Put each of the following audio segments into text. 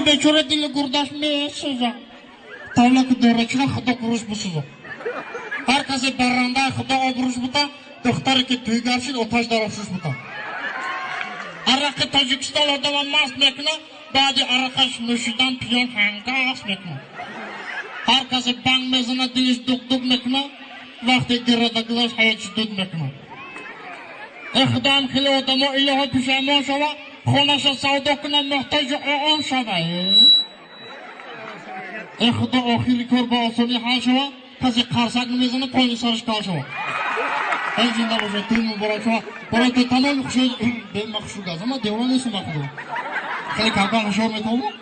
бечора дили гурдаш месӯзад. Тавлаки дорачина худо гуруш бисӯзад. Ҳар касе баррандаи худо обрӯш бута, духтаре ки тӯйгар шуд, оташ дар офшуш бута. Арақи Тоҷикистон одама маст мекунад, баъди арақаш нӯшидан пиён ҳангас мекунад. Ҳар касе банг мезанад, дилиш дук-дук мекунад, вақте гирада гузашт, ҳаётиш дуд мекунад. Э худоам хеле одамо илоҳо пушаймон шава, хонаша савдо кунад, муҳтоҷи он шава. Э худо охири кор ба осонӣ ҳал шава, касе қарсак намезанад, поини сараш кал шава. Эй зинда бошад, тӯй муборак шава. Барои ту тамоми хушҳои бема хушрӯ газам, ман девона нестам ба худо. Хеле камкам ҳушёр метавонам.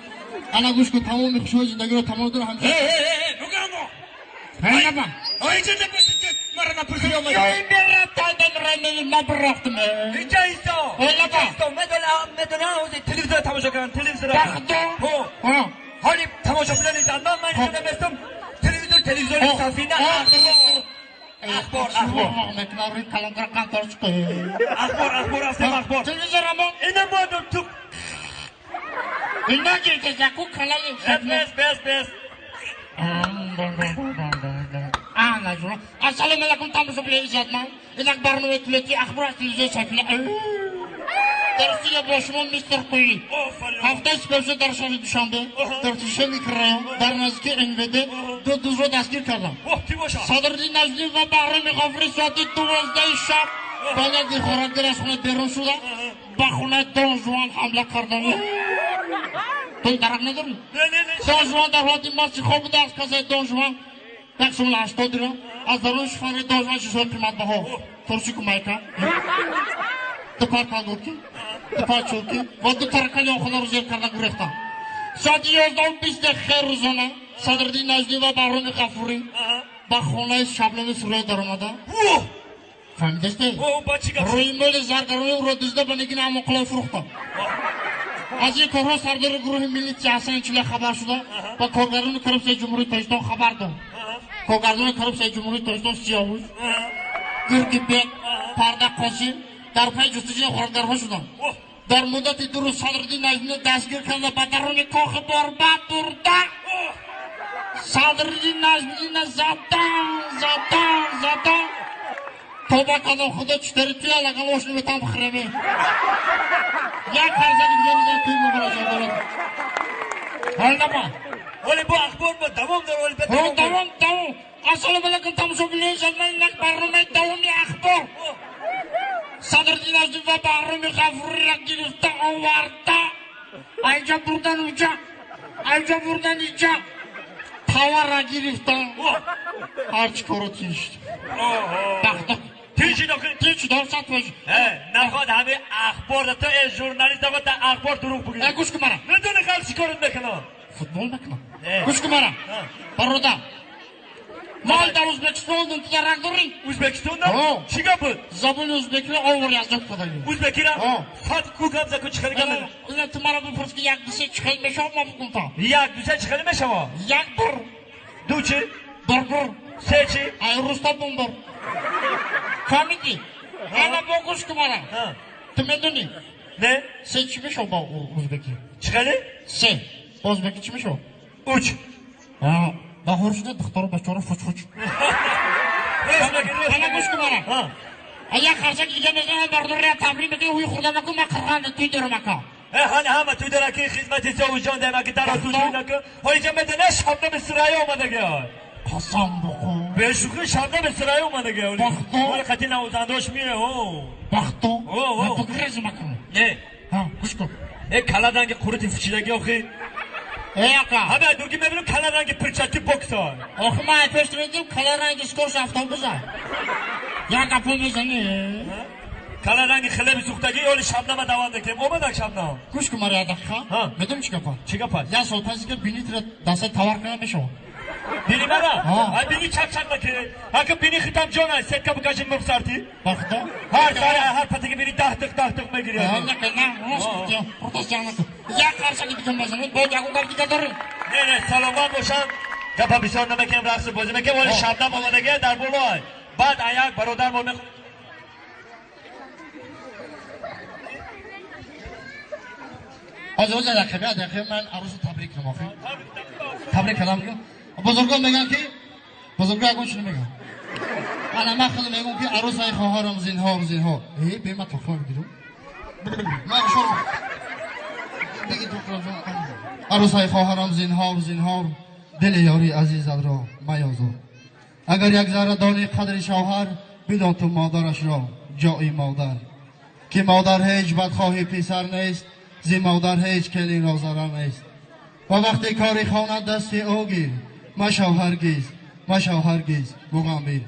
Ана гӯш кун, тамоми хушҳои зиндагиро тамом дорам ҳамеша. Э, нугамо. Ҳайнаба. Ой, иҷоза бошед, мара напурсӣ омадӣ. Ё ин бера тайдан рамени набурафтам. Инҷа исто. Ҳайнаба. Исто, медонам, медонам, ҳозир телевизор тамошо кардам, телевизор. Ба худо. Ҳо. Ҳо. Ҳоли тамошо бидан нестам, ман Хо. инҷа местам. Телевизор, телевизори сафина. Ахбор, ахбор. Мекунам рӯи калонтара қантор чиқи. Ахбор, ахбор, астем ахбор. Телевизор амон. Ина модум ту. Ина гирдезаку канали. Бес, бес, бес. Ана ҷуна. Ассалому алайкум тамошобинони иззатманд. Инак барномаи иттилоотии ахбор аз телевизиони Сафина. Дар студия бо шумо мистер Қули. Офарин. Ҳафтаи сипаришуда дар шаҳри Душанбе, дар туши микрорайон, дар наздикии НВД ду дузро дастгир кардам. Воҳ, ки бошад? Садриддин Наҷмӣ ва Баҳроми Ғофурӣ соати 12 шаб ба як дилхорагир аз хона берун шуда, ба хонаи Дон Жуан ҳамла карданд. Ту дарак надорӣ? Не, не, не. Дон Жуан дар ҳолати масти хоб буда, аз касаи Дон Жуан як сомон 80 дирам, аз даруни шифонаи Дон Жуан чизҳои қиматбаҳо, туршику майка, ду пар колготки, ду пар чулки ва ду таракани охонаро зер карда гурехтанд. Соати 11:20 дақиқаи рӯзона Садриддин Наҷмӣ ва Баҳроми Ғафурӣ ба хонаи Шабнами Сурайё даромада. Воҳ! Фаҳмидастед? Воҳ, ба чӣ гап? Рӯи моли заргарони ӯро дузда ба нигини Амоқуллоев фурӯхтанд. Аз ин корҳо сардори гурӯҳи милитсия Ҳасан Чиле хабар шуда, ба коргарони коррупсияи Ҷумҳурии Тоҷикистон хабар дод. Коргардони коррупсияи Ҷумҳурии Тоҷикистон Сиёвуш, Гургибек, Парда Қосим дар пайи ҷустуҷӯи ғоратгарҳо шуданд. Дар муддати 2 рӯз Садриддин Наҷмиро дастгир карда ба даруни кохи Борбад бурда. Садриддин Наҷмиддинро задан, задан, задан. Тоба кардам, худо читари туя лагал ош наметавон бихӯраме. Як фарзанди дига мегӯяд туй муборак шавад. Ҳол наба. Ҳоли бо ахбор бо давом дор, ҳоли бо Ҳо, давом, давом. Ассалому алайкум тамошобинони иззатманд, инак барномаи давоми ахбор. Садриддин Наҷмӣ ва Баҳроми Ғафуриро гирифта оварда. Айҷа бурдан уҷа, айҷа бурдан иҷа. Таварра гирифтан. Ҳарчи коро тинч. Бахто. Тинч охи? Тинч, дор сад фоиз. Э, наход ҳами ахбор да то э журналист наход да ахбор дурӯғ бугӯӣ. Э, гӯш кун мара. Медонӣ халқ чӣ корот мекунад? Футбол мекунам. Э. Гӯш кун мара. Ҳа. Бародар. Ман дар Ӯзбекистон будам, ту дарак дорӣ? Ӯзбекистонда? Ҳо. Чӣ гап буд? Забони ӯзбекиро овор аз ёд кардагӣ. Ӯзбекиро? Ҳо. Фат ку гап за ку чӣ хеле гап мезанӣ? Ина ту маро бипурс ки як ду се чӣ хел мешавад, ман бигӯм та. Як ду се чӣ хеле мешавад? Як бір. Ду чӣ? Бір бір. Се чӣ? Ай Рустам бумбар. Фаҳмидӣ? Ана бо гӯш кун мара. Ҳа. Ту медонӣ? Не? Се чӣ мешавад ба ӯзбекӣ? Чӣ хеле? Се. Ба ӯзбекӣ чӣ мешавад? Уч. Ҳа. Баҳор шуда духтару бачаро фуч-фуч. Ана гӯш кун мара. Ҳа. А як қарсаки дига мезанам, бардория табрик мекунам, ҳуи хӯрда макун, ман қирғанда туй дорам ака. Э, ҳани ҳама туй дора ки хизмати Сиёвушҷон даем, аки даро ту ҷӯй накун. Ҳоли ҷа медонӣ Шабнами Сурайё омадагӣ. Қасам бихӯр. Бешӯхӣ Шабнами Сурайё омадагӣ. Бахто. Ҳоли қати навозандаош мие, ҳо. Бахто. Ҳо, ҳо. Ман бигрезам ака. Не. Ҳа, гӯш кун. Э, кала ранги қурути фучидагӣ охи. Э, ака. Ҳама дуги мебинам кала ранги пирчаки бокса. Охи ман ай пеш медидим кала ранги скорш автобуса. Як гапо мезанӣ. Кала ранги хлеби сӯхтагӣ, оли Шабнама даванда кем. Омадак Шабнам. Гӯш кун мара як дақиқа. Ҳа. Медонӣ чӣ гапа? Чӣ гап аст? Як сол пас ки бинитро дастаи товар карда мешавад. Бини мара? Ҳа. Ай бини чак-чак накунед. Ака бини хитам ҷон аст, сетка бикашид мурғсарти. Бахто. Ҳар сар, ҳар патаки бини даҳ тиқ, даҳ тиқ мегирӣ. Ҳа, на, на, рост гуфтӣ. Рост ҷанг накун. Як қарсаки дига мезанед, боз ягон гап дига дорем. Не, не, саломат бошам. Гапа бисёр намекунем, рақсу бозӣ мекунем, вале Ҳо. Шабнам омадагӣ дар болоай. Баъд аяк бародар мо мех- Ҳозир, ҳозир, дақиқа, дақиқа, ман арӯсро табрик кунам охир. Табрик кардам. Бузургон мегӯянд ки, бузургон ягон чиз мегӯянд. Ана ман худам мегӯям ки арӯсаи хоҳарам зинҳор, зинҳор. Э, бе ман тохма бигирам. Ман шумо бигӣ. Арӯсаи хоҳарам зинҳор, зинҳор, дили ёри азизатро маёзор. Агар як зарра дони қадри шавҳар, бидон ту модарашро ҷои модар. Ки модар ҳеҷ бадхоҳи писар нест, зи модар ҳеҷ келинро зарар нест. Ва вақте кори хона дасти ӯ гир, машав ҳаргиз, машав ҳаргиз буғамбир.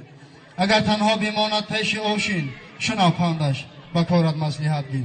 Агар танҳо бимонад, пеши ӯ шин, шунав пандаш, ба корат маслиҳат гир.